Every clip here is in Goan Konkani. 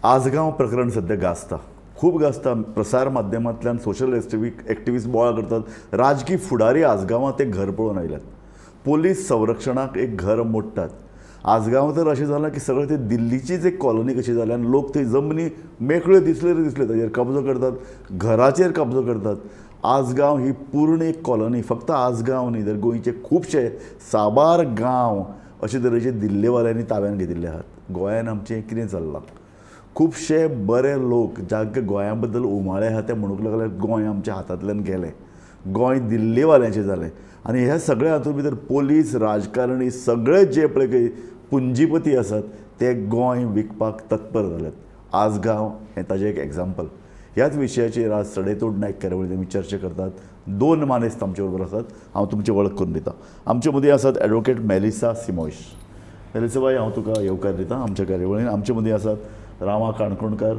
आजगांव प्रकरण सद्या गाजता, खूब गाजता. प्रसार माध्यमांतल्यान सोशल एक्टिविस्ट बोवाळ करतात. राजकी फुडारी आजगांवां तें घर पळोवन आयल्यात. पोलीस संरक्षणाक एक घर मोडटात. आजगांव तर अशें जालां की सगळें ते दिल्लीचीच एक कॉलनी कशी जाल्या आनी लोक थंय जमनी मेकळ्यो दिसल्यो रे दिसल्यो ताजेर कब्जो करतात, घराचेर कब्जो करतात. आजगांव ही पूर्ण एक कॉलनी. फक्त आजगांव न्ही तर गोंयचे खुबशे साबार गांव अशे तरेचे दिल्लेवाल्यांनी ताब्यान घेतिल्ले आहात. गोंयान आमचें कितें चल्लां? खुबशे बरे लोक जांकां गोंया बद्दल उमाळे आहा ते म्हणूंक लागले गोंय आमच्या हातांतल्यान गेलें, गोंय दिल्लीवाल्यांचें जालें. आनी ह्या सगळ्या हातूंत भितर पोलीस, राजकारणी सगळे जे पळय काही पुंजीपती आसात ते गोंय विकपाक तत्पर जाल्यात. आजगांव हें ताजें एक एग्जाम्पल. ह्याच विशयाचेर आज सडेतोड नायक कार्यावळींत आमी चर्चा करतात. दोन मानेस्त आमचे बरोबर आसात, हांव तुमची वळख करून दितां. आमचे मदीं आसात एडवोकेट मेलिसा सिमोयश. मेलिसा बाई, हांव तुका येवकार दितां आमच्या कार्यावळीन. आमचे मदीं आसात रामा काणकोणकार,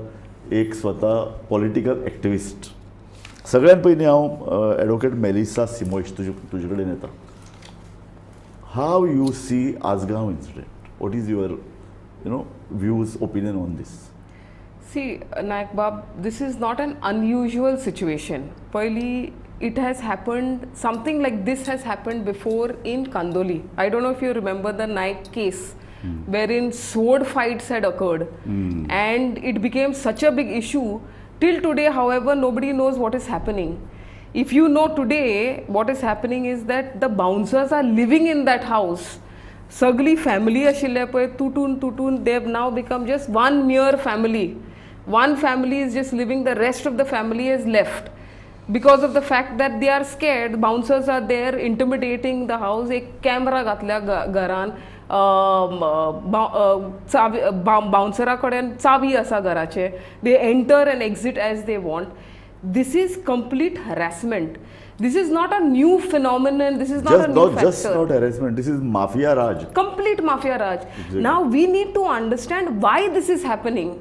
एक स्वता पॉलिटिकल एक्टिविस्ट. सगळ्यात पयलीं हांव एडवोकेट मेलिसा सिमोयश तुजे कडेन येता. How you see Assagao incident? What is your views, opinion on this? See, Naik Bab, this is not an unusual situation. Pahili, it has happened, something like this has happened before in Kandoli. I don't know if you remember the Naik case, wherein sword fights had occurred, and it became such a big issue. Till today, however, nobody knows what is happening. If you know today, what is happening is that the bouncers are living in that house. सगळी फॅमिली आशिल्ले पळय तुटून तुटून they have now become just one mere family. One family is just living, the rest of the family is left because of the fact that they are scared. Bouncers are there intimidating the house. एक कॅमरा घातल्या घरान, चावी, बाउन्सरा कडेन चावी आसा घराचे. They enter and exit as they want. This is complete harassment. This is not a new phenomenon. This is not just a new not factor. Just not harassment, this is mafia Raj. Complete mafia raj. Exactly. Now we need to understand why this is happening.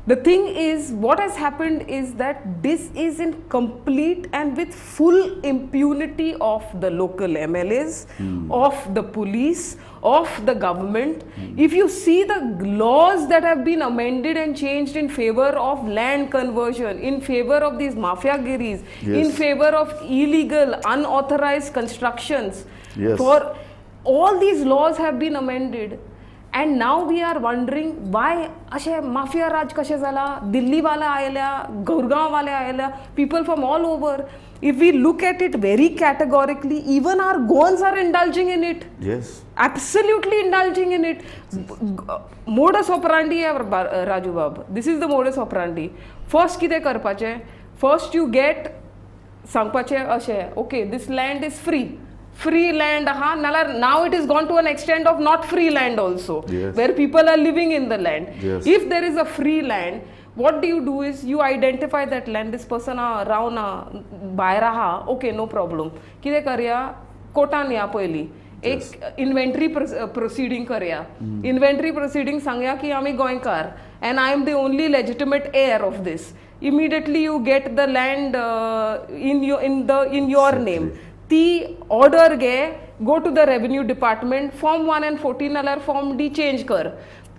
The thing is, what has happened is that this is in complete and with full impunity of the local MLAs, of the police, of the government. If you see the laws that have been amended and changed in favor of land conversion, in favor of these mafia giris, in favor of illegal, unauthorized constructions, for all these laws have been amended. And now we are wondering why अशें माफिया राज कशें जाला. दिल्लीवाले आयल्या, गुरगांववाले आयल्या, people from all over. If we look at it very categorically, even our Goans are indulging in it. Absolutely indulging in it. Modus operandi आहे राजू बाब, this is the modus operandi. First कितें करपाचें? फर्स्ट you get सांगपाचें अशें, okay, this land is free. Free land आहा, नाल्यार now it is gone to an extent of not free land also, where people are living in the land. If there is a free land, what do you do is you identify that land. This person रावना, भायर आहा, ओके, नो प्रॉब्लम. कितें करया, कोर्टान या, पयलीं एक इन्व्हेंटरी प्रोसिडींग करया. इन्व्हेंटरी प्रोसिडींग सांगया की आमी गोंयकार and I am the only legitimate heir of this. Immediately you get the land in your name. ती ऑर्डर घे, go to the revenue department, form 1 and 14 नाल्यार फॉर्म डी चेंज कर.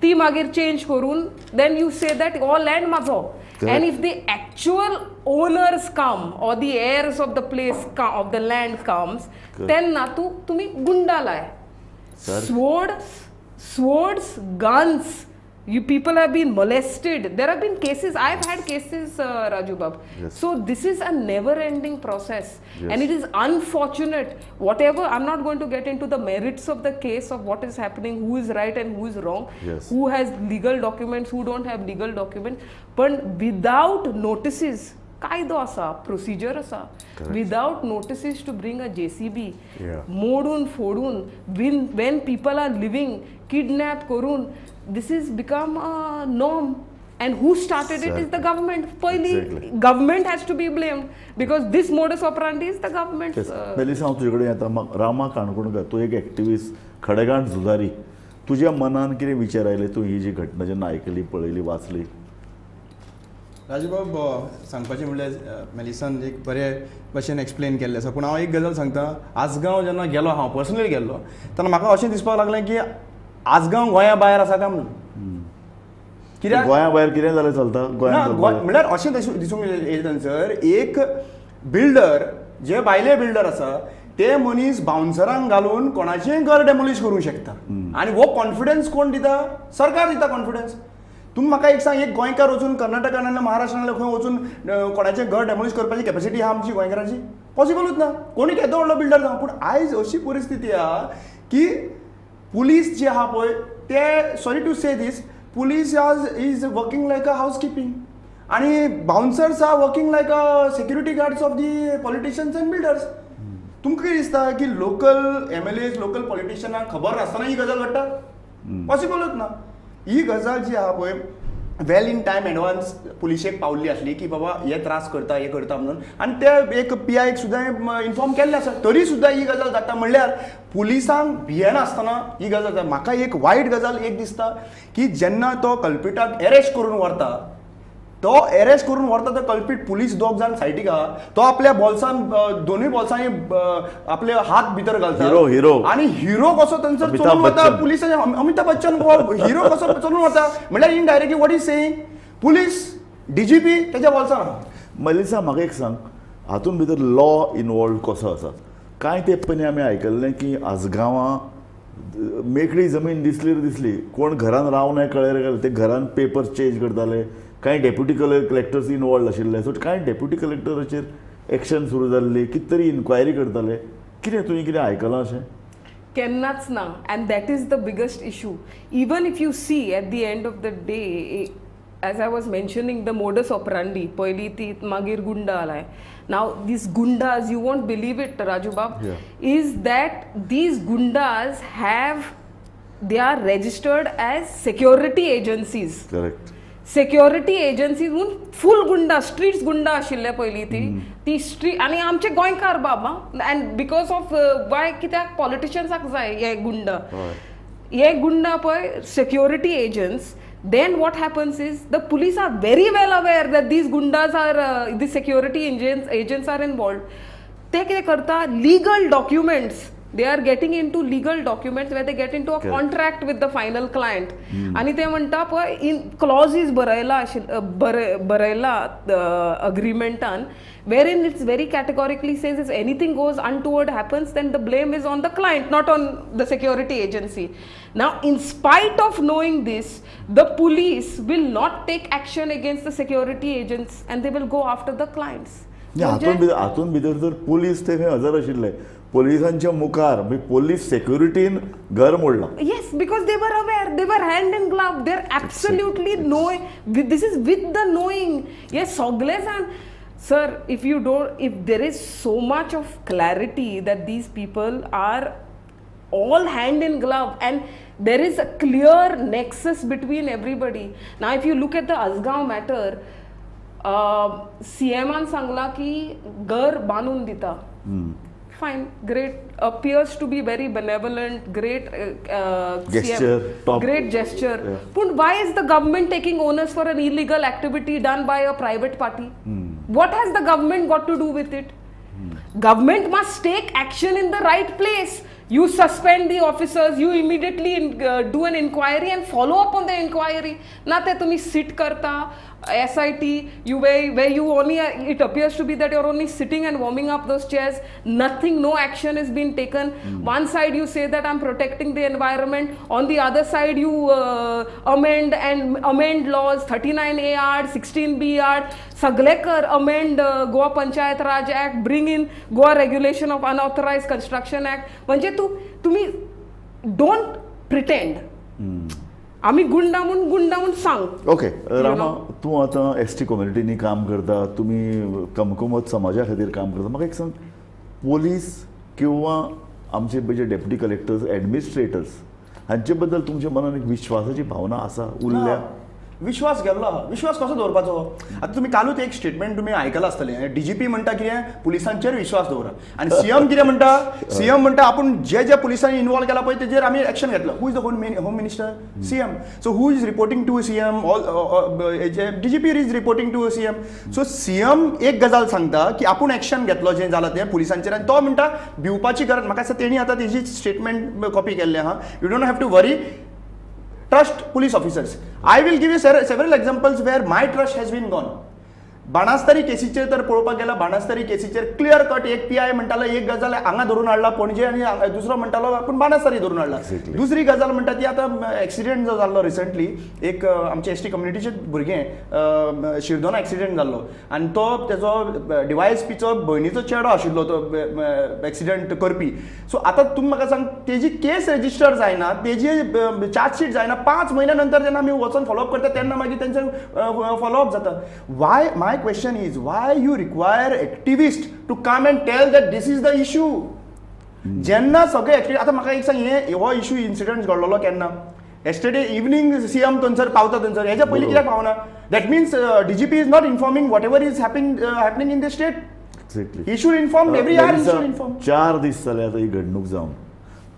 ती मागीर चेंज करून then you say that हो लँड म्हाजो. And if the actual owners come or the heirs of the place, of the land comes, तेन्ना तूं तुमी गुंडा लाय. Sir. Swords, guns. You people have been molested. There have been cases. I've had cases, Raju Bab. So this is a never ending process and it is unfortunate. Whatever, I'm not going to get into the merits of the case of what is happening, who is right and who is wrong, who has legal documents, who don't have legal documents, but without notices, कायदो आसा, प्रोसिजर आसा, without notices to bring a JCB, मोडून फोडून, when people are living, kidnap करून, this is become a norm. And who started it is the government. पयली government has to be blamed because this modus operandi is the government. Melissa, हांव तुजे कडेन येता. रामा काणकोणकर, तूं एक एक्टिविस्ट, खडेगांठ झुजारी. तुज्या मनान कितें विचार आयले तूं ही जी घटना जेन्ना आयकली, पळयली, वाचली? राजूबाब, सांगपाचें म्हणल्यार मेलिसान एक बरे भशेन एक्सप्लेन केल्लें आसा, पूण हांव एक गजाल सांगता. आजगांव जेन्ना गेलो, हांव पर्सनली गेल्लो तेन्ना म्हाका अशें दिसपाक लागलें की आजगांव गोंया भायर आसा काय म्हणून. कित्याक गोंया भायर कितें जाल्यार चलता? गोंयांत म्हणल्यार अशें दिसूंक येता सर, एक बिल्डर जे भायले बिल्डर आसा ते मनीस बाउन्सरांक घालून कोणाचेंय घर डेमोलिश करूंक शकता. आनी हो कॉन्फिडन्स कोण दिता? सरकार दिता कॉन्फिडन्स. तुमी म्हाका एक सांग, एक गोंयकार वचून कर्नाटकान आनी महाराष्ट्रान खंय वचून कोणाचें घर डेमोलिश करपाची कॅपेसिटी आहा आमची गोंयकारांची? पॉसिबलूच ना. कोणी केदो व्हडलो बिल्डर जावं. पूण आयज अशी परिस्थिती आहा की पुलीस जे आहा पळय ते, sorry to say this, police आज is working like a housekeeping आनी bouncers are working like a security guards of the politicians and builders. तुमकां कितें दिसता की लोकल एमएलएज, लोकल पॉलिटिशियनांक खबर नासतना ही गजाल घडटा? पॉसिबलूच ना. ही गजाल जी आहा पळय वेल इन टायम एडवान्स पुलिशेक पावल्ली आसली की बाबा हे त्रास करता, हे करता म्हणून, आनी ते एक पी आयक सुद्दां इन्फॉर्म केल्लें आसा. तरी सुद्दां ही गजाल जाता म्हणल्यार पुलिसांक भियेनासतना ही गजाल जाता. म्हाका एक वायट गजाल एक दिसता की जेन्ना तो कल्पिटाक एरेस्ट करून व्हरता, तो एरेस्ट करून व्हरता तो कल्पीट पुलीस दोग जाण सायडीक आहा, तो आपल्या बोल्सान दोनूय बोल्सांनी आपले हात भितर घालता, हिरो हिरो आनी हिरो कसो थंयसर चलून वता पुलिस, अमिताभ बच्चन हिरो कसो चलून वता. म्हणल्यार indirectly what is saying, police DGP तेच्या बोल्सान आहा. मलिसा, म्हाका एक सांग, हातून भितर लॉ इनवॉल्व कसो आसा? कांय तेंप आमी आयकल्लें की आजगांवां मेकळी जमीन दिसली दिसली कोण घरान रावनाय कळ्ळें ते घरान पेपर चेंज करताले. कांय डेप्युटी कलेक्टर्स इनवॉल्व आशिल्ले, सो कांय डेप्युटी कलेक्टराचेर एक्शन सुरू जाल्ली, कितें तरी इन्क्वायरी करताले. कितें तुवें कितें आयकलां अशें? केन्नाच ना. And that is the biggest issue. Even if you see at the end of the day, as I was mentioning the modus operandi, पयलीं ती मागीर गुंडा आलाय. Now these gundas, you won't believe it Raju Bab, is that these gundas have, they are registered as security agencies. Correct. Security agencies म्हणून फूल गुंडा, स्ट्रीट्स गुंडा आशिल्ले पयलीं ती ती स्ट्रीट. आनी आमचे गोंयकार बाबा, अँड because of वाय कित्याक पॉलिटिशियन्साक जाय हे गुंडा, हे गुंडा पळय security agents. Then what happens is the police are very well aware that these gundas are, the security agents are involved. ते कितें करता, legal documents, they are getting into legal documents where they get into a contract with the final client. आनी ते म्हणटा पळय इन क्लॉजीज बरयला बरयला अग्रीमेंटान, wherein it's very categorically says if anything goes untoward happens then the blame is on the client, not on the security agency. Now in spite of knowing this, the police will not take action against the security agents and they will go after the clients. हातून भितर जर पुलीस ते खंय हजर आशिल्ले, पोलिसांच्या मुखार पोलीस सेक्युरिटीन घर मोडला. Yes, because they were aware, they were hand in glove, they are absolutely knowing, this is with the knowing. हे सगळे जाण sir, if you don't, if there is so much of clarity that these people are all hand in glove and there is a clear nexus between everybody. Now if you look at the Assagao matter, सीएमान सांगला की घर बांदून दिता. Fine, great, appears to be very benevolent, great gesture, top. Great gesture. Yeah. But why is the government taking onus for an illegal activity done by a private party? What has the government got to do with it? Government must take action in the right place. You suspend the officers, you immediately do an inquiry and follow up on the inquiry. Na te tumi sit karta, SIT, you where you only, it appears to be that you're only sitting and warming up those chairs. Nothing, no action is being taken. One side you say that I'm protecting the environment, on the other side you amend laws, 39A R, 16B R, सगळे कर, amend Goa Panchayat Raj Act, bring in Goa Regulation of Unauthorized Construction Act. म्हणजे तुम्ही don't pretend. आमी गुंडा म्हूण गुंडा म्हूण सांग. ओके रामा, तूं आतां एस टी कम्युनिटींनी काम करता, तुमी कमकुवत समाजा खातीर काम करता. म्हाका एक सांग, पोलीस किंवा आमचे जे डेप्युटी कलेक्टर्स, एडमिनिस्ट्रेटर्स हांचे बद्दल तुमच्या मनान एक विश्वासाची भावना आसा उरल्या? विश्वास गेल्लो आहा. विश्वास कसो दवरपाचो? आतां तुमी कालूच एक स्टेटमेंट तुमी आयकलां आसतलें, डीजीपी म्हणटा कितें, पुलिसांचेर विश्वास दवरा, आनी सीएम कितें म्हणटा, सीएम म्हणटा आपूण जे जे पुलिसांनी इनवॉल्व केला पळय तेजेर आमी एक्शन घेतलो. Who is the home minister? CM. So who is reporting to CM? All DGP is reporting to CM. So CM एक गजाल सांगता की आपूण एक्शन घेतलो जें जालां तें पुलिसांचेर, आनी तो म्हणटा भिवपाची गरज. म्हाका दिसता तेणी आतां तेजी स्टेटमेंट कॉपी केल्लें आहा. You don't have to worry, trust police officers. I will give you several examples where my trust has been gone. Banastari केसीचेर तर पळोवपाक गेल्यार बाणास्तारी केसीचेर क्लियर कट एक पी I म्हणटालो एक गजाल हांगा धरून हाडला पणजे आनी दुसरो म्हणटालो आपूण बाणास्तारी धरून हाडला. दुसरी गजाल म्हणटा ती आतां एक्सिडेंट जो जाल्लो रिसंटली एक आमचे एस टी कम्युनिटीचे भुरगें शिरदोना एक्सिडेंट जाल्लो आनी तो तेजो डीवायएसपीचो भयणीचो चेडो आशिल्लो तो एक्सिडेंट करपी. सो आतां तुमी म्हाका सांग तेजी केस रजिस्टर जायना, तेजी चार्जशीट जायना, 5 म्हयन्या नंतर जेन्ना आमी वचोन फॉलोअप करता तेन्ना मागीर तेंचे फॉलोअप जाता. Why my question is, why you require activist to come and tell that this is the issue? जेन्ना सगळे एक्टिविस्ट आतां म्हाका एक सांग हे हो इशू इन्सिडंट घडलेलो केन्ना? येस्टरडे इवनिंग सीएम थंयसर पावता थंयसर, हेच्या पयलीं कित्याक पावना? That means DGP is not informing whatever is happening in the state. Exactly. He should inform every hour, he should inform. 4 दीस जाले आतां ही घडणूक जावन.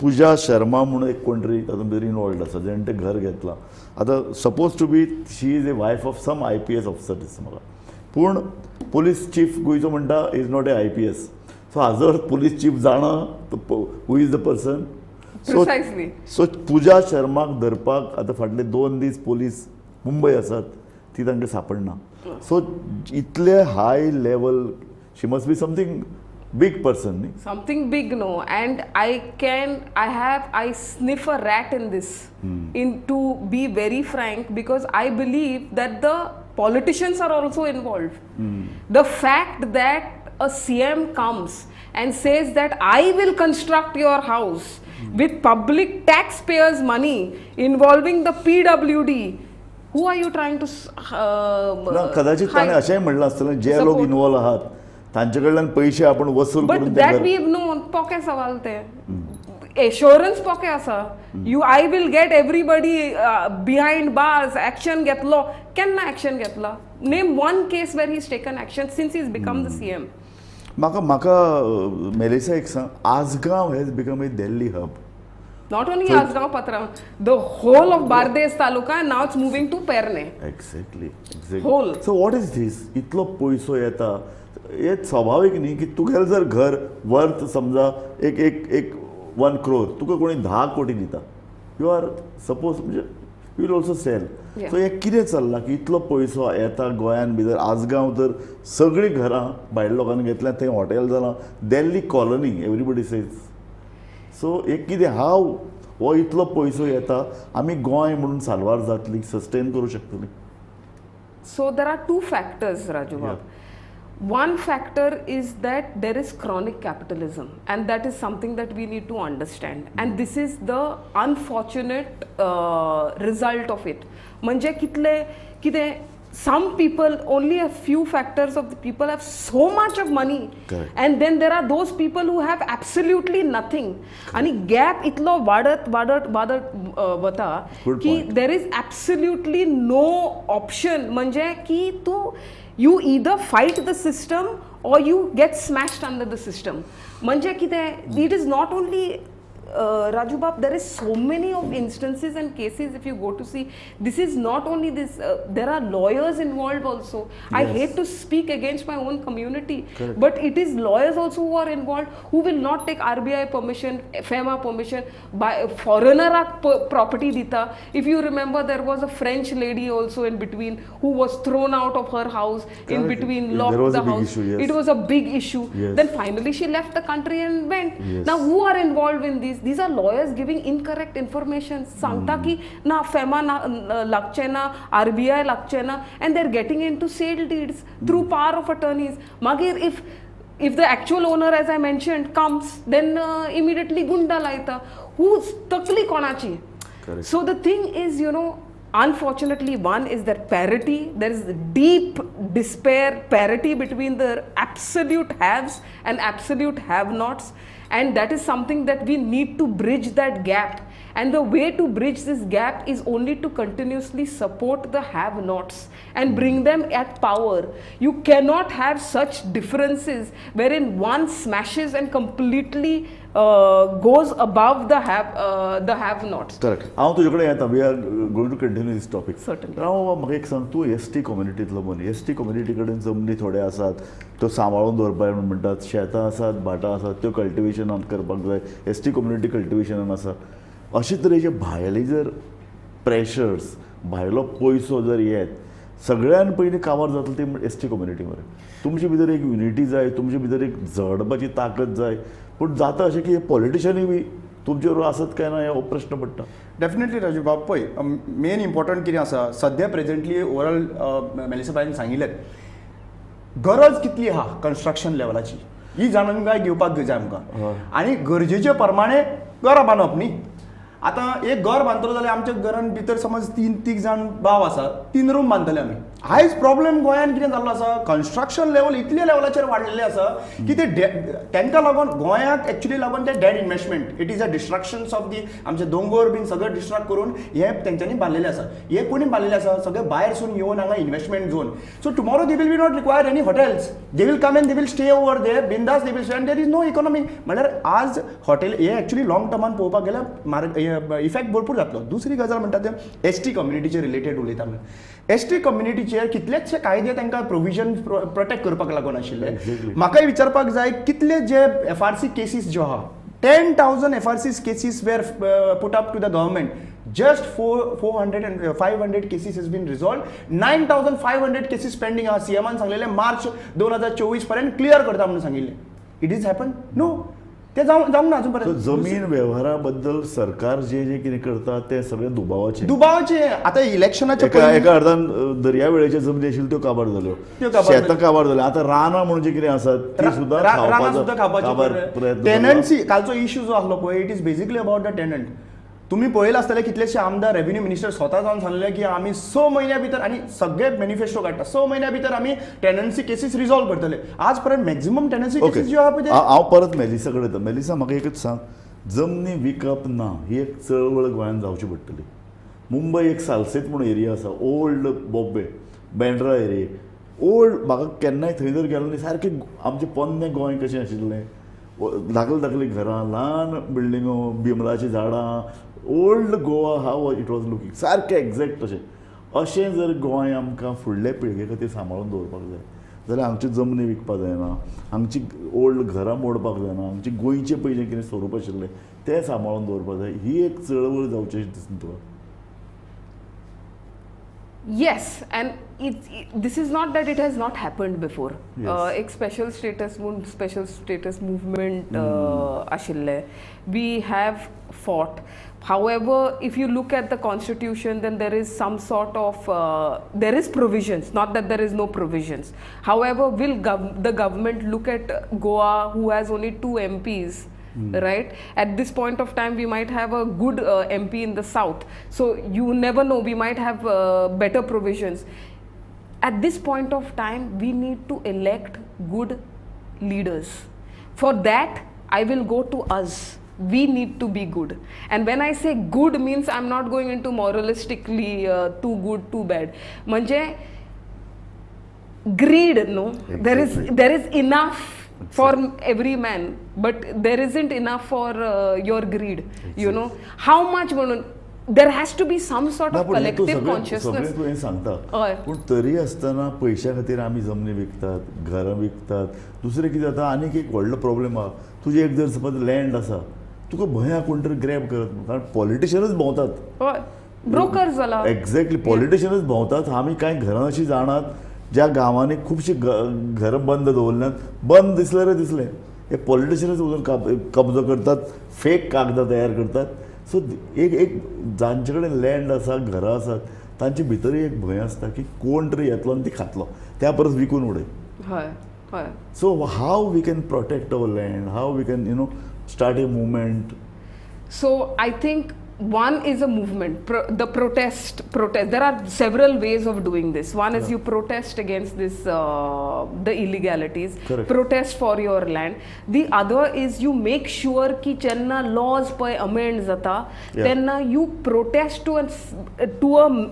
पुजा शर्मा म्हणून एक कोण तरी तातूंत भितर इनवॉल्ड आसा जेणें तें घर घेतलां. आतां suppose to be she is a wife of some IPS officer दिसता म्हाका, पूण पोलीस चीफ गोंयचो म्हणटा is not a IPS. So हाजो अर्थ पोलीस चीफ जाणा who is the person. So Pooja शर्माक धरपाक आतां फाटले 2 दीस पोलीस मुंबय आसात, ती तांकां सापडना. सो इतले high level she must be something big person न्ही? Something big, no. And I sniff a rat in this, in to be very frank, because I believe that the politicians are also involved. The fact that a CM comes and says that I will construct your house with public taxpayers' money involving the PWD, who are you trying to ना कदाचित ताणें अशेंय म्हणलां आसतलें जे लोक इनवॉल्व आहात तांचे कडल्यान पयशे आपण वसूल बट करून that we know पोके सवाल ते एश्योरन्स पोके आसा. You I will get everybody behind bars, action घेतलो. केन्ना एक्शन घेतला? Name one case where he is taken action since he is become the CM. म्हाका म्हाका मेलिसा एक सांग, Assagao has become a Delhi hub. Not only Assagao Patram, the whole of Bardez taluka, and now it's moving to Pernem. Exactly, exactly. Whole. So what is this? इतलो पयसो येता हे स्वाभावीक न्ही की तुगेलें जर घर वर्थ समजा एक एक एक 1 crore तुका कोणी 10 कोटी दिता, you are suppose म्हणजे you will also sell. So हें कितें चल्लां की इतलो पयसो येता गोंयान भितर? आसगांव तर सगळीं घरां भायल्या लोकांनी घेतल्या, थंय हॉटेल जालां, Delhi colony everybody says. So एक कितें हांव हो इतलो पयसो येता आमी गोंय म्हणून साल्वार जातली, सस्टेन करूं शकतली? So there are 2 factors, Raju Bab. One factor is that there is chronic capitalism, and that is something that we need to understand. And this is the unfortunate result of it. म्हणजे कितले कितें some people, only a few factors of the people have so much of money. Correct. And then there are those people who have absolutely nothing. आणि गॅप इतलो वाडत वाडत वाडत वता की there is absolutely no option. म्हणजे की तूं you either fight the system or you get smashed under the system. म्हणजे कितें, it is not only Raju Bab, there is so many of instances and cases if you go to see. This is not only this, there are lawyers involved also. Yes. I hate to speak against my own community. Correct. But it is lawyers also who are involved, who will not take RBI permission, FEMA permission, by foreigner property dita. If you remember, there was a French lady also in between who was thrown out of her house. Correct. In between, locked there was the a big house. Issue, yes. It was a big issue. Yes. Then finally she left the country and went. Yes. Now who are involved in these? These are lawyers giving incorrect information. सांगता की ना फेमा ना लागचे ना, RBI लागचे ना, and they're getting into sale deeds through power of attorneys. मागीर if the actual owner, as I mentioned, comes, then immediately गुंडा लायता. Who's तकली कोणाची? So the thing is, you know, unfortunately, one is that parity. There is deep despair, parity between the absolute haves and absolute have-nots. And that is something that we need to bridge that gap. And the way to bridge this gap is only to continuously support the have-nots and bring them at power. You cannot have such differences wherein one smashes and completely goes above the have-nots. Correct. हांव तुजे कडेन येता. We are going to continue this topic. Certainly. हांव म्हाका एक सांग, तूं एस टी कम्युनिटींतलो मनीस. एस टी कम्युनिटी कडेन जमनी थोडे आसात, त्यो सांबाळून दवरपाक म्हणून म्हणटात, शेतां आसात, भाटां आसात, त्यो कल्टिवेशनान करपाक जाय. एस टी कम्युनिटी कल्टिवेशनान आसा. अशे तरेचे भायले जर प्रेशर्स, भायलो पयसो जर येत, सगळ्यान पयलीं काबार जातली ती एस टी कम्युनिटी मरे. तुमचे भितर एक युनिटी जाय, तुमचे भितर एक झगडपाची ताकद जाय. पूण जाता अशें की हे पॉलिटिशनूय बी तुमचे बरोबर आसत काय ना हो प्रश्न पडटा. डेफिनेटली राजू बाब, पळय मेन इम्पॉर्टंट कितें आसा सद्या प्रेझेंटली ओवरऑल मेलिसा बायन सांगिल्लें, गरज कितली आहा कन्स्ट्रक्शन लेवलाची ही जाणून घेवपाक जाय आमकां आनी गरजेचे प्रमाणे घरां बांदप न्ही. आतां एक घर बांदतलो जाल्यार आमच्या घरान भितर समज तीग जाण भाव आसा, 3 रूम बांदतले आमी. आयज प्रॉब्लेम गोंयान कितें जाल्लो आसा, कन्स्ट्रक्शन लेवल इतले लेवलाचेर वाडलेलें आसा की ते तांकां लागून गोंयाक एक्चुली लागून ते dead investment, it is a destructions of the आमचे दोंगोर बीन सगळें डिस्ट्रक्ट करून हे तेंच्यांनी बांदलेले आसा. हे कोणी बांदलेले आसा, सगळे भायर सून येवन हांगा investment zone. So tomorrow they will be not require any hotels, they will come and they will stay over there बिंदास, they will stay and there is no economy. म्हणल्यार आज हॉटेल हे एक्चुली लॉंग टर्मान पळोवपाक गेल्यार मार्ग इफेक्ट भरपूर जातलो. दुसरी गजाल म्हणटा ते एस टी कम्युनिटीचेर रिलेटेड उलयता आमी. एस टी कम्युनिटीचेर कितलेचशे कायदे तांकां प्रोविजन प्रोटेक्ट करपाक लागून आशिल्ले. म्हाकाय विचारपाक जाय कितले जे एफ आर सी केसीस ज्यो आहा, 10,000 F R C cases were put up to the government, just 400 and 500 cases has been resolve, 9,500 cases pending आहा. सी एमान सांगलेले मार्च 2024 पर्यंत क्लियर करता म्हणून सांगिल्लें. It is happen no, ते जावंक ना अजून पर्यंत. जमीन व्यवहारा बद्दल सरकार जे जे कितें करता ते सगळें दुबावाचें दुबावाचें. आतां इलेक्शनाच्या एका अर्दान दर्या वेळेच्यो जमनी आशिल्ल्यो त्यो काबार जाल्यो, शेतां काबार जाल्यो, आतां रानां म्हणून जें कितें आसा ती सुद्दां खावपाचो. टेनन्सी कालचो इश्यू जो आसलो पळय, it is basically about the tenant. तुमी पळयलां आसतलें कितलेशे आमदार रेव्हेन्यू मिनिस्टर स्वता जावन सांगलें की आमी 6 म्हयन्या भितर, आनी सगळे मॅनिफेस्टो काडटा, 6 म्हयन्या भितर आमी टेनन्सी केसीस रिजॉल्व करतले. आज पर्यंत मॅक्झिमम टेनन्सी केसीस ज्यो आहा पळय. हांव परत मेलिसा कडेन येता. मेलिसा, म्हाका एकच सांग, जमनी विकप ना ही एक चळवळ गोंयांत जावची पडटली. मुंबय एक सालसेत म्हणून एरिया आसा, old Bombay, Bandra area, old. म्हाका केन्नाय थंय जर गेलो न्ही, सारकें आमचें पोन्नें गोंय कशें आशिल्लें, धाकली धाकली घरां, ल्हान बिल्डिंगो, बिमलाचीं झाडां, old Goa how it was looking, सारकें एग्जॅक्ट तशें. अशें जर गोंय आमकां फुडले पिळगे खातीर सांबाळून दवरपाक जाय जाल्यार हांगची जमनी विकपाक जायना, हांगची ओल्ड घरां मोडपाक जायना, हांगची गोंयचें पयलीं कितें स्वरूप आशिल्लें तें सांबाळून दवरपाक जाय. ही एक चळवळ जावची अशें दिसता तुका? Yes, and this is not that it has not happened before. Yes. एक special status म्हूण special status movement आशिल्लें. We have fought. However, if you look at the constitution, then there is some sort of there is provisions, not that there is no provisions. However, will the government look at Goa, who has only 2 MPs, right? At this point of time, we might have a good MP in the south. So you never know, we might have better provisions. At this point of time, we need to elect good leaders. For that, I will go to us. We need to be good. And when I say good means I'm not going into moralistically too good, too bad. Manje, greed, no? Exactly. There is enough for every man, but there isn't enough for your greed. Exactly. You know, how much there has to be some sort of collective consciousness. सगळें तुवें सांगता, पूण तरी आसतना पयशां खातीर आमी जमनी विकतात, घरां विकतात. दुसरें कितें जाता, आनीक एक व्हडलो प्रॉब्लेम आहा, तुजें एक जर समज लँड आसा, तुका भंय आहा कोण तरी ग्रॅब करत म्हणून, कारण पॉलिटिशियनच भोंवतात, ब्रोकर्स जाला. एक्झॅक्टली, पॉलिटिशियनच भोंवतात. आमी कांय घरां अशीं जाणात ज्या गांवांनी खुबशीं घरां बंद दवरल्यात, बंद दिसलें रे दिसलें, हे पॉलिटिशियनच वचून कब्जो करतात, फेक कागदां तयार करतात. सो एक एक जांचे कडेन लँड आसा, घरां आसात, तांचे भितरूय एक भंय आसता की कोण तरी येतलो आनी ती खातलो, त्या परस विकून उडय. हय हय. So how we can protect our land, how we can you know start a movement? So I think one is a movement, the protest. There are several ways of doing this. One is you protest against this, the illegalities. Correct. Protest for your land. The other is you make sure ki chenna laws pay amend jata, tenna you protest to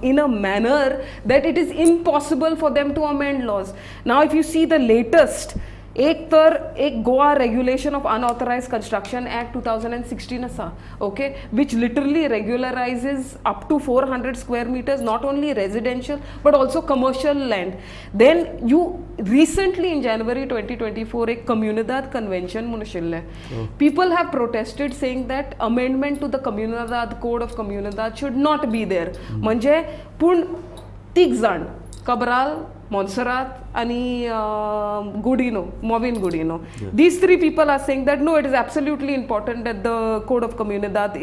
in a manner that it is impossible for them to amend laws. Now if you see the latest, एक तर एक Goa regulation of unauthorised construction act 2016 आसा, okay, which literally regularises up to 400 square metres, not only residential but also commercial land. Then you recently in January 2024 एक कम्युनिदाद कन्व्हेन्शन म्हूण आशिल्लें. People have protested saying that amendment to the Comunidade code of Comunidade should not be there. म्हणजे पूण तीग जाण, कबराल, मोन्सरात आनी Godinho, Mauvin Godinho, these three people are saying that no, it is absolutely important that the code of Comunidade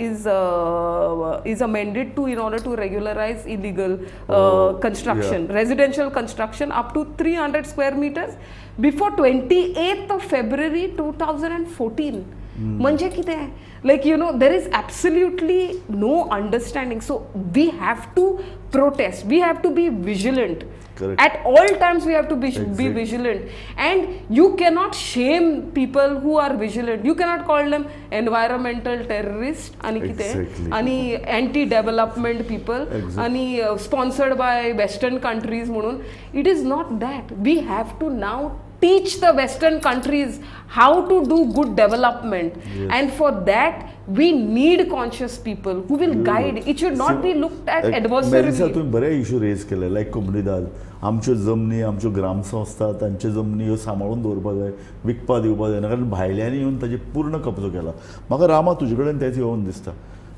is amended to in order to regularise illegal construction, residential construction up to 300 square meters before 28th of February 2014. म्हणजे कितें, like you know, there is absolutely no understanding. So we have to protest, we have to be vigilant. Correct. At all times we have to be vigilant, and you cannot shame people who are vigilant. You cannot call them environmental terrorists ani kite ani anti development people ani sponsored by western countries म्हणून. It is not that. We have to now teach the western countries how to do good development. Yes. And for that we need conscious people who will guide. It should not be looked at adversarially. तुम्ही बरे इशू रेज केले, लायक कोमुनिदाद, आमच्यो जमनी, आमच्यो ग्रामसंस्था, तांच्यो जमनी ह्यो सांबाळून दवरपाक जाय, विकपा दिवपाक जायना, कारण भायल्यांनी येवन ताजे पूर्ण कब्जो केला. म्हाका रामा तुजे कडेन तेंच येवन दिसता,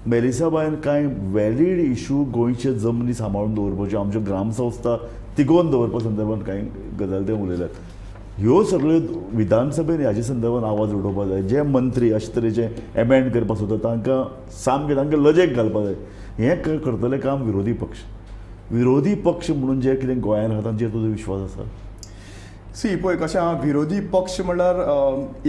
मेलिसाबायन कांय वॅलीड इशू गोंयचे जमनी सांबाळून दवरपाच्यो, आमच्यो ग्रामसंस्था तिगोवन दवरपा संदर्भात कांय गजाल ते उलयल्यात. ह्यो सगळ्यो विधानसभेन ह्याचे संदर्भात आवाज उठोवपाक जाय. जे मंत्री अशे तरेचे एमेंड करपाक सोदता तांकां सामकें तांकां लजेक घालपाक जाय. हें करतलें काम विरोधी पक्ष. विरोधी पक्ष म्हणून जे कितें गोंयांत आहा तांचेर तुजो विश्वास आसा? सी पळय कशें आहा, विरोधी पक्ष म्हणल्यार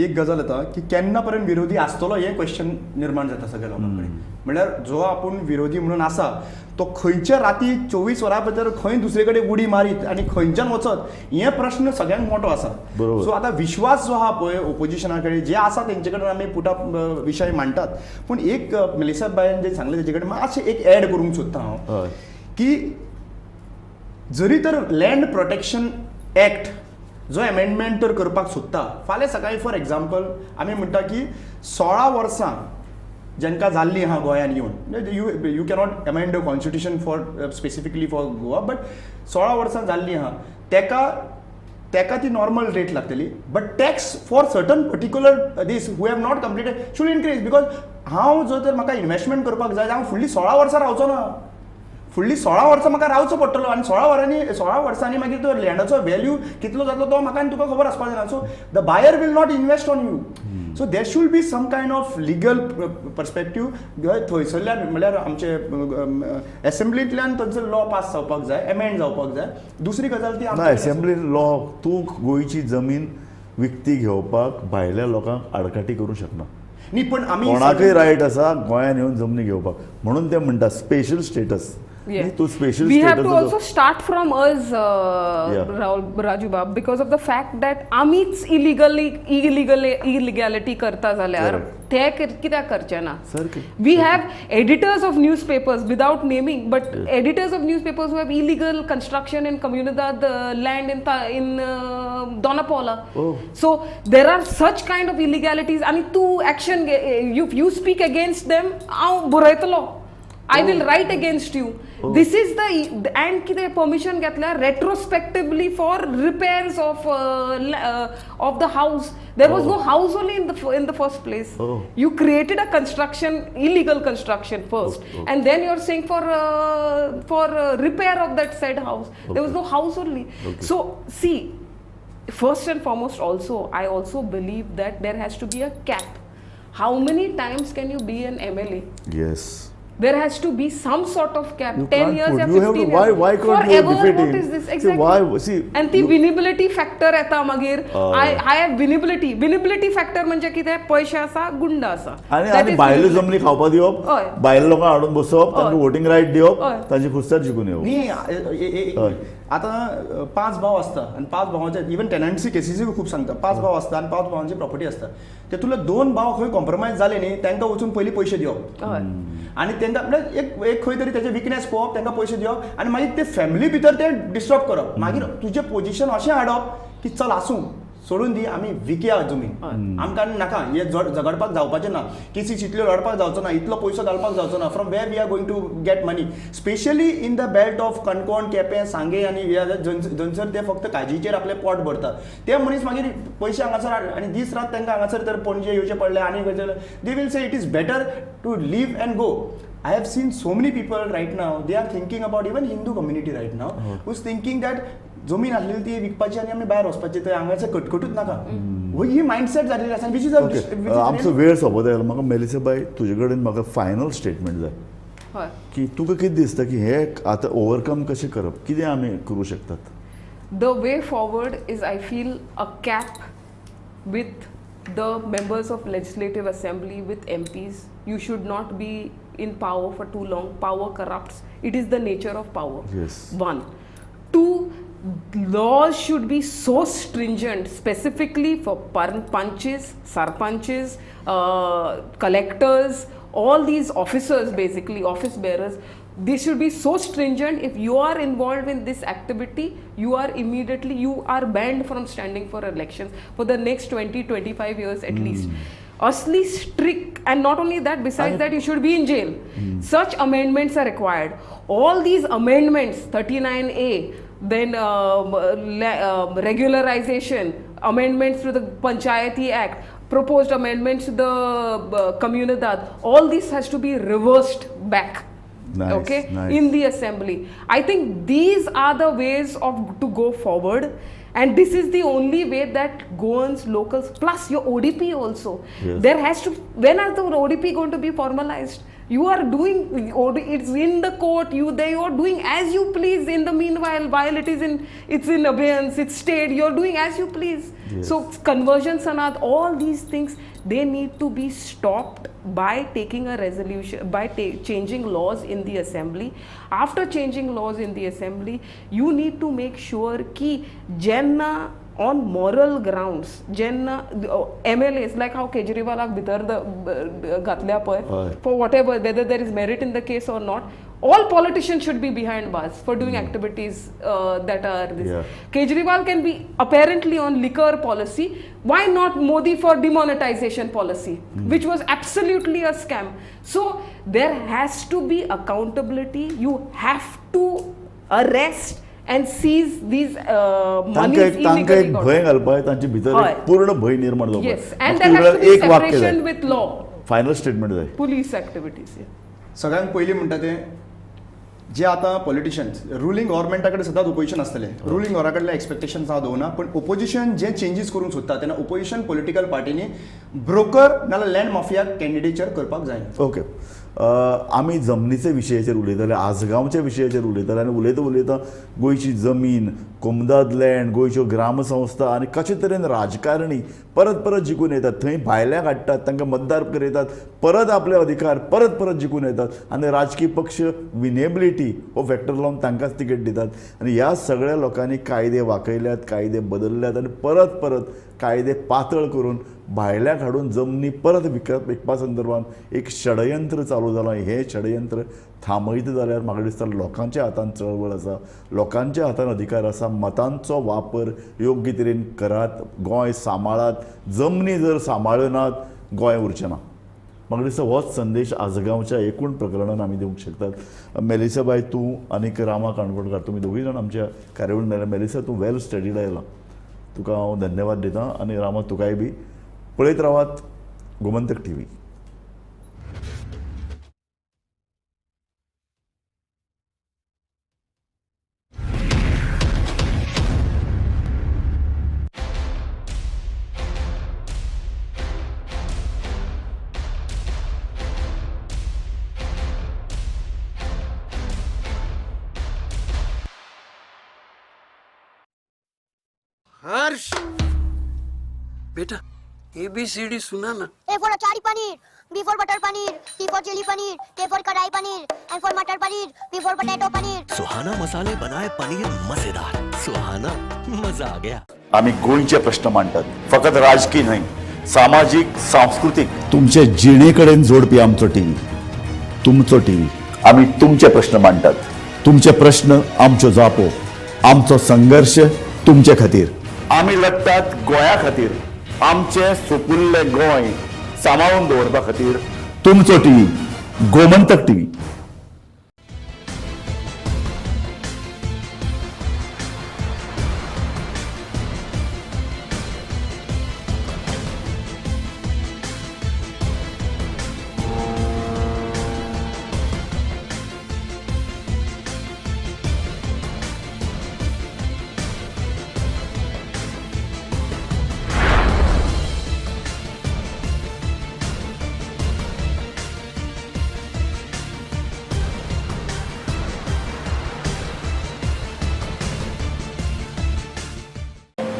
एक गजाल येता की केन्ना पर्यंत विरोधी आसतलो हें क्वेश्चन निर्माण जाता सगळ्या लोकां कडेन. म्हणल्यार जो आपूण विरोधी म्हणून आसा तो खंयच्या राती 24 वरां भितर खंय दुसरे कडेन उडी मारीत आनी खंयच्यान वचत हे प्रश्न सगळ्यांत मोठो आसा. सो आतां विश्वास जो आहा पळय ओपोजिशना कडेन जे आसा तेंचे कडेन आमी पुट अप विशय मांडटात. पूण एक मेलिसा बायन जे सांगलें तेजे कडेन मातशें एक एड करूंक सोदता हांव की जरी तर लँड प्रोटेक्शन एक्ट जो एमेंडमेंट तर करपाक सोदता फाल्यां सकाळीं, फॉर एग्जाम्पल आमी म्हणटा की 16 वर्सां जांकां जाल्लीं आहा गोंयांत येवन, you cannot amend the constitution for specifically for Goa, but 16 वर्सां जाल्लीं आहा तेका तेका ती नॉर्मल रेट लागतली, but tax for certain particular these who have not completed should increase. Because हांव जर तर म्हाका इन्वेस्टमेंट करपाक जाय हांव फुडलीं 16 वर्सां रावचो ना, फुडलीं 16 वर्सां म्हाका रावचो पडटलो आनी 16 वर्सांनी मागीर तो लँडाचो व्हॅल्यू कितलो जातलो तो म्हाका आनी तुका खबर आसपाक जायना. So the buyer will not invest on you. So there should be some kind of legal perspective थंयसरल्यान, म्हणल्यार आमचे एसेंब्लींतल्यान थंयसर लॉ पास जावपाक जाय, एमेंड जावपाक जाय. दुसरी गजाल ती एसेंब्ली लॉ, तूं गोंयची जमीन विकती घेवपाक भायल्या लोकांक आडकाठी करूंक शकना. न्ही, पण आमी कोणाकय रायट आसा गोंयांत येवन जमनी घेवपाक, म्हणून ते म्हणटा special status. We have to also start from us, Rahul Raju Bab, because of the fact that आमीच illegality करता जाल्यार ते कित्याक करचे ना. We have editors of newspapers without naming, but editors of newspapers who have illegal construction in Comunidade land in Dona Paula. So there are such kind of illegalities आनी तूं action you speak against them, हांव बरयतलो, I will write against you. This is the and कितें permission घेतल्या retrospectively for repairs of the house. There was no house only in the first place. You created a construction, illegal construction first, and then you are saying for repair of that said house. There was no house only. So see, first and foremost also, I also believe that there has to be a cap. How many times can you be an MLA? Yes. There has to be some sort of cap. 10 years or 15 years. Why can't you defeat him? What is this? Exactly. See, why? See, and ती winnability factor येता मागीर. I have winnability. Winnability factor म्हणजे कितें? पयशे आसा, गुंड आसा. आनी भायल्यो जमनी खावपा दिवप, भायल्या लोकांक हाडून बसोवप, तांकां वोटिंग रायट दिवप, तांची खुस्तार जिखून येवप. न्ही, आतां 5 भाव आसता आनी 5 भावांचे इवन टेनन्सी केसीसूय खूब सांगता, 5 भाव आसता आनी 5 भावांची प्रॉपर्टी आसता. तेतूंतले 2 भाव खंय कॉम्प्रोमायज जाले न्ही तांकां वचून पयलीं पयशे दिवप आनी तांकां म्हणल्यार एक खंय तरी तेजे विकनेस पळोवप, तांकां पयशे दिवप आनी मागीर ते फॅमिली भितर ते डिस्टर्ब करप. मागीर तुजें पोजिशन अशें हाडप की चल आसूं, सोडून दी, आमी विकया जमीन, आमकां नाका हे झगडपाक जावपाचें ना, केसीस इतल्यो लढपाक जावचो ना, इतलो पयसो घालपाक जावचो ना. From where we are going to get money, specially in the belt of Canacona, Quepem, Sanguem आनी जंयसर ते फक्त काजीचेर आपलें पोट भरतात ते मनीस मागीर पयशे हांगासर आनी दीस रात तांकां हांगासर तर पणजे येवचें पडलें आनी they will say it is better to leave and go. I have seen so many people right now, they are thinking about even Hindu community right now, who's thinking that जमीन आसलेली ती विकपाची आनी आमी भायर वचपाची, थंय हांगासर कटकटूच नाका, ही मायंडसेट जाल्ली आसा. Which is आमचो वेळ सोंपत आयलो. म्हाका मेलिसाबाय तुजे कडेन म्हाका फायनल स्टेटमेंट जाय की तुका कितें दिसता की हे आतां ओवरकम कशें करप, कितें आमी करूं शकतात? The way forward is, I feel, a cap with the members of legislative assembly, with MPs. You should not be in power for too long. Power corrupts. It is the nature of power. Yes. 1. 2, laws should be so stringent, specifically for panches, sarpanches, collectors, all these officers, basically office bearers. They should be so stringent. If you are involved in this activity, you are immediately, you are banned from standing for elections for the next 20-25 years at least. Asli strict, and not only that, besides that you should be in jail. Such amendments are required. All these amendments, 39A, then regularization, amendments to the Panchayati Act, proposed amendments to the Comunidad, all this has to be reversed back. Nice, okay, nice. In the assembly. I think these are the ways of to go forward, and this is the only way that Goans, locals, plus your ODP also. Yes. There has to, when are the ODP going to be formalized? You are doing, it's in the court, you are doing as you please in the meanwhile, while it is in, it's in abeyance, it's stayed, you are doing as you please. Yes. So conversion sanad, all these things, they need to be stopped by taking a resolution, by changing laws in the assembly. After changing laws in the assembly, you need to make sure ki jenna on moral grounds, jenna MLAs, like how Kejriwalak bhitar ghatल्या पळय, for whatever, whether there is merit in the case or not, all politicians should be behind bars for doing activities that are this. Yeah. Kejriwal can be apparently on liquor policy. Why not Modi for demonetization policy, which was absolutely a scam? So there has to be accountability. You have to arrest and seize these monies illegally. भंय घालपाक तांचे भितर पूर्ण भंय निर्माण जावपाक. Yes, and there has to be separation with law. Final statement जाय. Police activities. सगळ्यांत पयलीं म्हणटा तें जे आतां पॉलिटिशियन्स रुलींग गव्हर्मेंटा कडेन सदांच ओपोजिशन आसतलें, रुलींग गव्हर्मेंटा कडलें एक्सपेक्टेशन्स हांव दवरना, पूण ओपोजिशन जे चेंजीस करूंक सोदता तेन्ना ओपोजिशन पॉलिटिकल पार्टीनी ब्रोकर नाल्यार लँड माफिया कॅन्डिडेचर करपाक जायना. ओके, आमी जमनीचे विशयाचेर उलयताले, आजगांवच्या विशयाचेर उलयताले आनी उलयता उलयता गोंयची जमीन, कोमदाद लँड, गोंयच्यो ग्रामसंस्था आनी कशे तरेन राजकारणी परत परत जिखून येतात, थंय भायल्यांक हाडटात, तांकां मतदार करयतात, परत आपले अधिकार परत परत जिखून येतात आनी राजकीय पक्ष विनेबिलिटी हो फॅक्टर लावन तांकांच तिकेट दितात आनी ह्या सगळ्या लोकांनी कायदे वाकयल्यात, कायदे बदलल्यात आनी परत परत कायदे पातळ करून भायल्याक हाडून जमनी परत विकपा संदर्भात एक षडयंत्र चालू जालां. हें षडयंत्र थांबयता जाल्यार म्हाका दिसता लोकांच्या हातान चळवळ आसा, लोकांच्या हातान अधिकार आसा. मतांचो वापर योग्य तरेन करात, गोंय सांबाळात. जमनी जर सांबाळ्यो नात गोंय उरचें ना. म्हाका दिसता होच संदेश आजगांवच्या एकूण प्रकरणान आमी दिवंक शकतात. मेलिसाबाय, तूं आनीक रामा काणकोणकार, तुमी दोगूय जाण आमच्या कार्यावळीन मेळ्ळ्या. मेलिसा, तूं वेल स्टडीड आयला, तुका हांव धन्यवाद दितां आनी रामा तुकाय बी. पळयत रावात गोमंतक टीव्ही. हर्ष बेटा ABCD सुना ना. A for achari paneer, B for butter paneer, C for chili paneer, K for kadai paneer, M for matar paneer, P for potato paneer. Suhana मसाले बनाए पनीर मजेदार. सुहाना मजा आ गया. आमी गोंयचे प्रश्न मांडटात, फकत राजकीय न्हय, सामाजीक, सांस्कृतीक, तुमचे जिणे कडेन जोडपी आमचो टीव्ही, तुमचो टीव्ही. आमी तुमचे प्रश्न मांडटात, तुमचे प्रश्न आमच्यो जापो, आमचो संघर्श तुमचे खातीर. आमी लडटात गोंया खातीर, आमचें सुपुल्लें गोंय सांबाळून दवरपा खातीर. तुमचो टीव्ही, गोमंतक टीव्ही.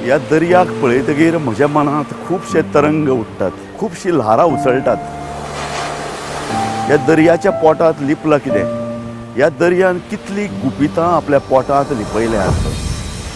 ह्या दर्याक पळयतगीर म्हज्या मनांत खुबशे तरंग उठ्ठात, खुबशीं ल्हारां उसळटात. ह्या दर्याच्या पोटांत लिपलां कितें? ह्या दर्यान कितलीं गुपितां आपल्या पोटांत लिपयल्यांत?